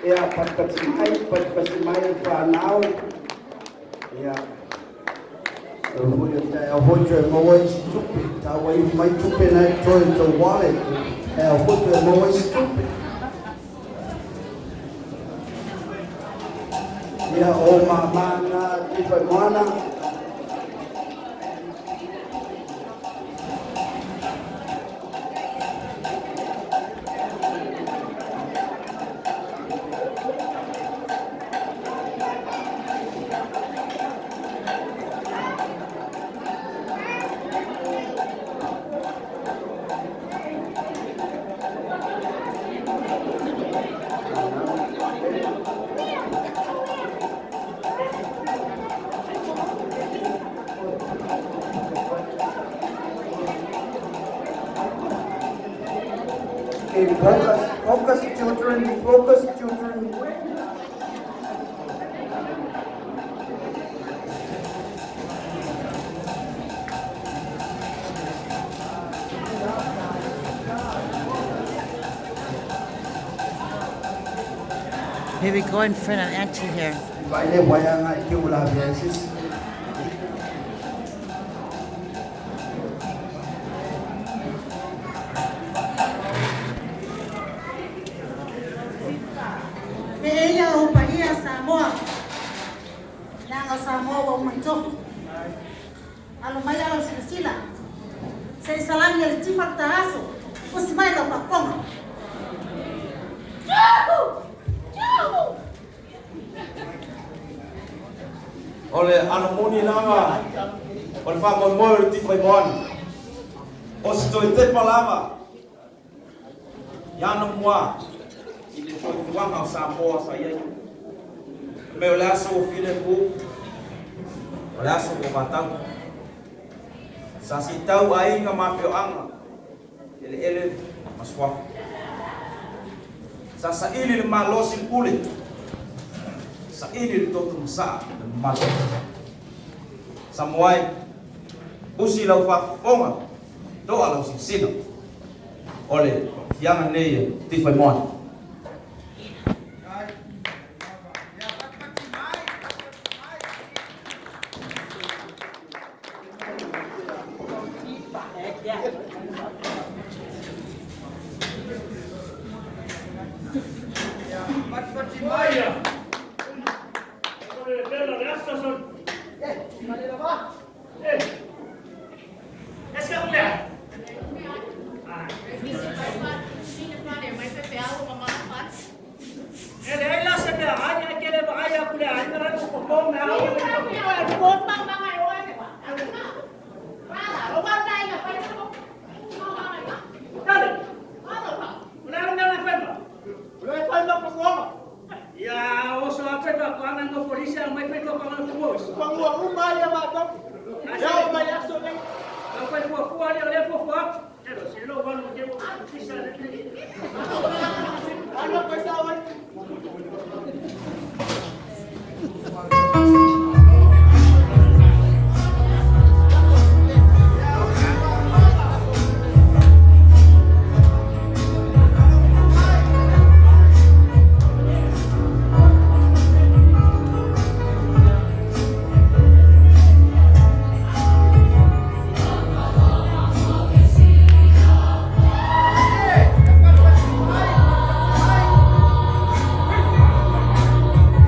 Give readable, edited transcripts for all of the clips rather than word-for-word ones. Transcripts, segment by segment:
Ia, patipati mai, patipati mai le fanau. Ia, o foi o taeao foi toe maua ai se tupe. Tau ai mai tupe na e totoe i tou wallet. Taeao foi toe maua ai se tupe. Ia, o mama na Tifaimoana. Okay, focus, focus children, focus children. Here we go in front of Auntie here. Vai le waianga i ke ula vea sis. E eia o paia Samoa. Leaga o Samoa ua uma i tofi. Alo mai alo silasila. Se i salani e le tifa le taaso. Usi mai lau faafofoga. O le anomoni lava o le faamoemoe o le Tifaimoana. O se toe tepa lava ia Anamua i le soifuaga o Samoa sa i ai. Me o le aso ua filemu, o le aso ua vatau. Sa sitau aiga ma afioaga, eleele ma suafa. Sa saili le malosi i le pule, saili le toto masaa i le mamalu. Samoa e, usi lau faafofoga, toa lau silasila, o le fiaga lenei e Tifaimoana.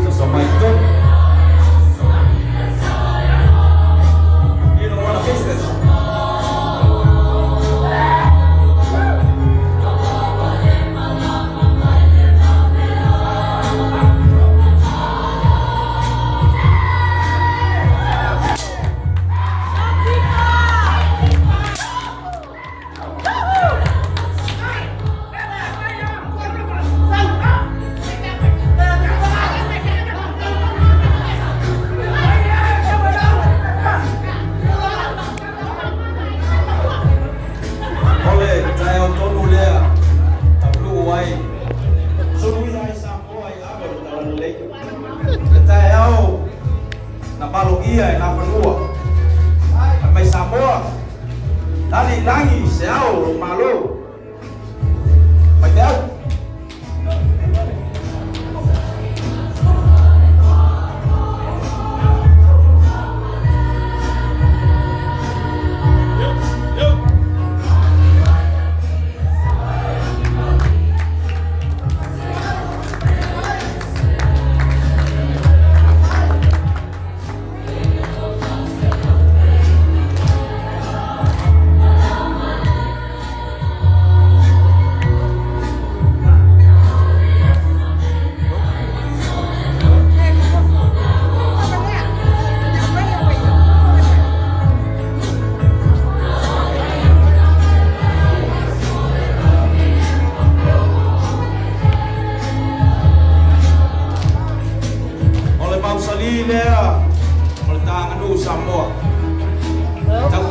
Sasa mai tonu. You don't wanna miss this. O le taeao tonu lea tauluu ai suluia ai Samoa i ava o le talalelei. Le taeao na malogia e Nafanua. Fai mai Samoa, lali i lagi se ao o lou Malo. Faifeau.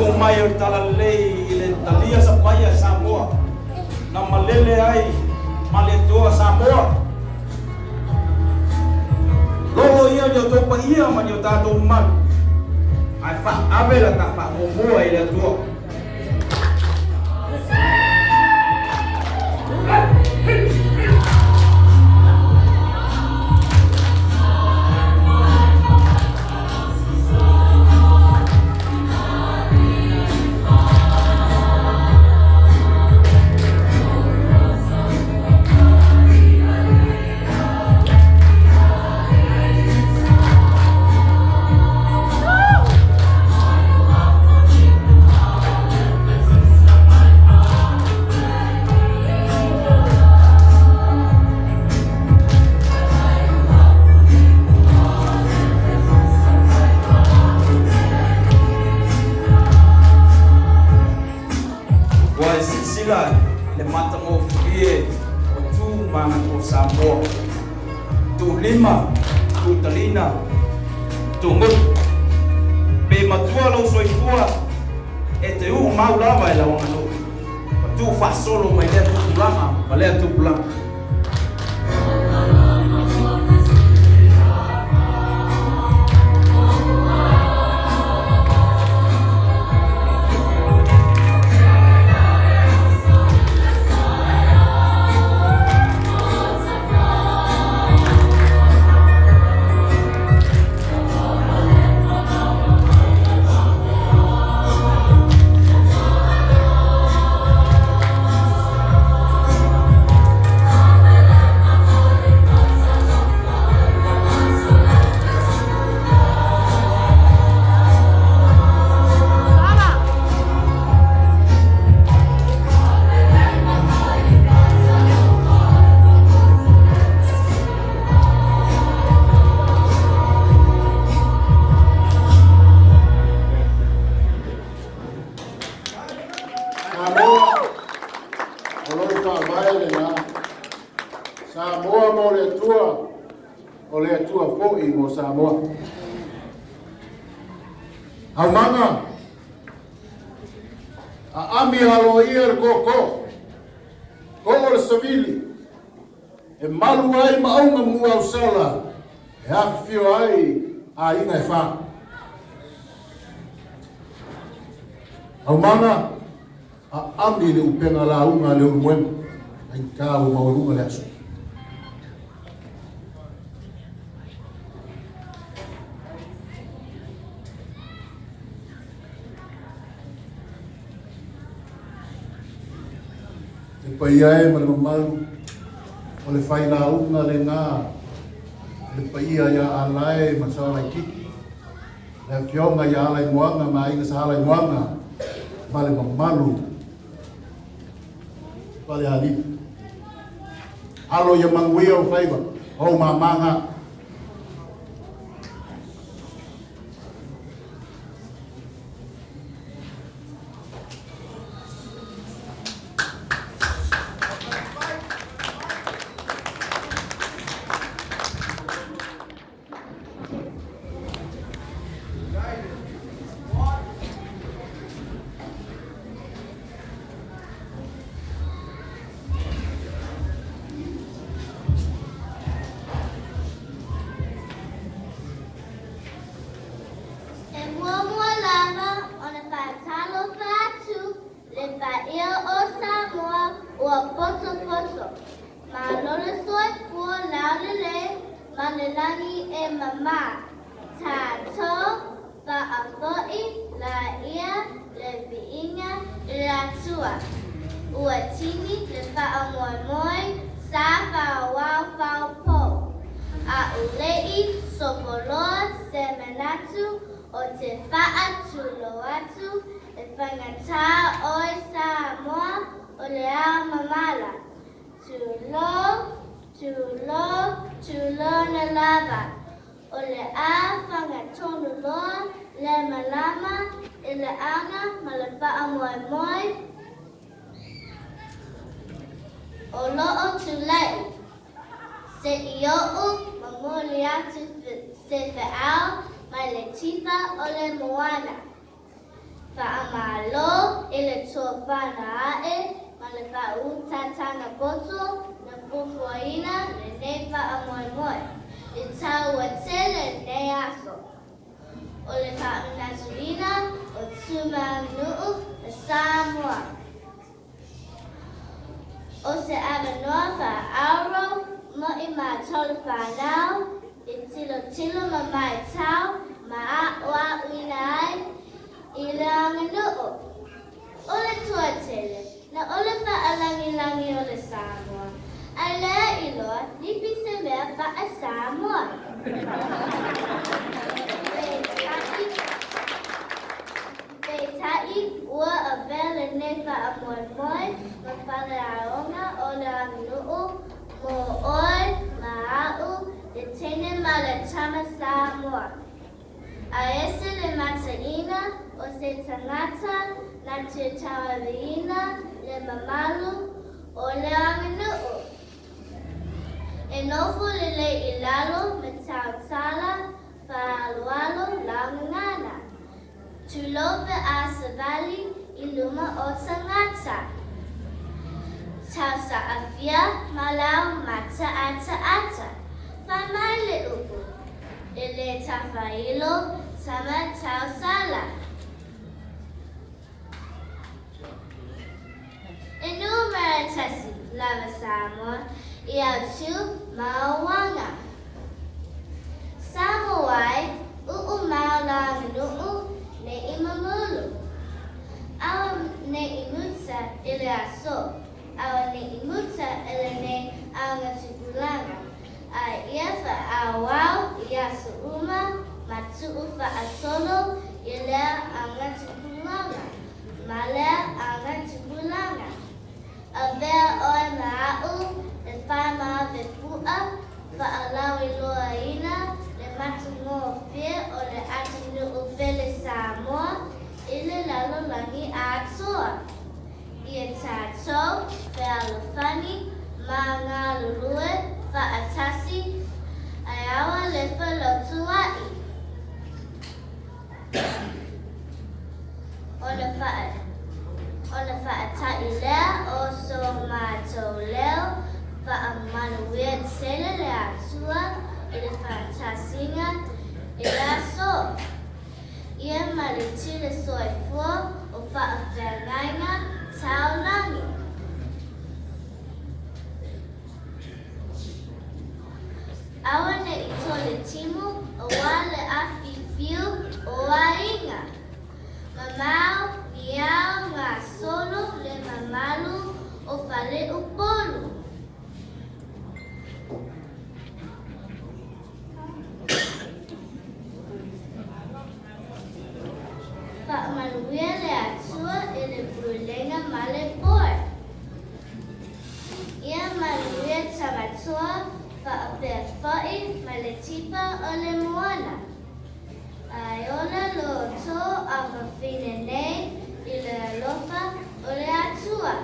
Taunuu mai o le Talalelei i le talia sapaia e Samoa, na malele ai ma le Atua Samoa. Lolo ia ni o outou paia ma ni o tatou mamalu, ae faaave la ta faamuamua i le Atua. Ua e silasila i le matagofie o tu ma aga o Samoa, tu lima, tu talina, tu gutu. Pe matua lou soifua e te uu mau lava e lau aganuu, ma tu faasolo mai lea tupulaga ma lea tupulaga. Samoa, o lou faavae lenā. Samoa mo le Atua, o le Atua foi mo Samoa. Aumaga, aami aloaia le koko, koo le savili, e malu ai maauga muausala, e afifio ai aiga e fa. Aumaga, aami le upega lauga a Leulumoega, faigata ua maualuga le aso. Le paia e ma le mamalu o le failauga lenā i le paia ia Alae ma Saolaititi, le afioga ia Alaimoaga ma Aiga Sa Alaimoaga ma le mamalu Falealili. Alo ia manuia ou faiva, o ou mamaga. E muamua lava ona faatalofa atu le paia o Samoa ua potopoto. Malo le soifua laulelei ma le lagi e mama. Tatou faafoi laia le viiga i le Atua. Ua tini le faamoemoe sa faaauau faaopoo. A ua le i sopoloa se manatu ou te faatulou atu e faigata oe Samoa o le ao mamala. Tulou, tulou, tulona lava. O le a fagatonu loa le malama i le aga ma le faamoemoe o loo tulai. Se i ou momoli atu se feau mai le tifa o le moana. tofana a'e ma le faautataga poto na fuafuaina lenei faamoemoe. E taua tele lenei aso. O le faamanatuina o tu ma aganuu a Samoa. O se avanoa faaauro mo i matou le fanau e tilotilo ma matau ma aoaoina ai i le aganuu. O le toatele na o le faalagilagi o le Samoa, ae lea iloa lipi se mea faa-Samoa. Peitai, ua avea lenei faamoemoe ma faleaoga o le aganuu mo oe ma a'u, le teine ma le tama Samoa. A ese le mataina o se tagata na te tauaveina le mamalu o le aganuu. E nofo lelei i lalo ma tautala faaaloalo lau gagana. Tulou pe a savali i luma o tagata. Tausaafia ma lau mataataata. Fai mai le upu, E le tafailo tama tausala. E numera tasi lava Samoa i au tu ma au aga. Samoa ai, uu mau la aganuu ne i mamulu. Aua ne i muta i le aso, aua ne i muta i lenei augatupulaga, a ia faaauau i aso uma ma tuu faasolo i lea augatupulaga ma lea augatupulaga. Avea oe ma a'u e fai ma ave pu'a faalauiloaina le matagofie o le atunuu pele Samoa i le lalolagi atoa. Ia tatou fealofani ma galulue faatasi ae aua le felotua'i. Ona faata'i lea o so matou leo, Faamanuia tele le Atua i le faatasiga i le aso. Ia ma le tile soifua o faafeagaiga taulagi. Aua ne i tole timu aua le afifio o aiga. Mamao niao gasolo le mamalu o Faleupolu. Faamanuia le Atua i le Pulega ma le Board. Ia manuia Tamatoa faapea foi ma le tipa o le moana. Ae ola lo outou afafine nei i le alofa o le Atua.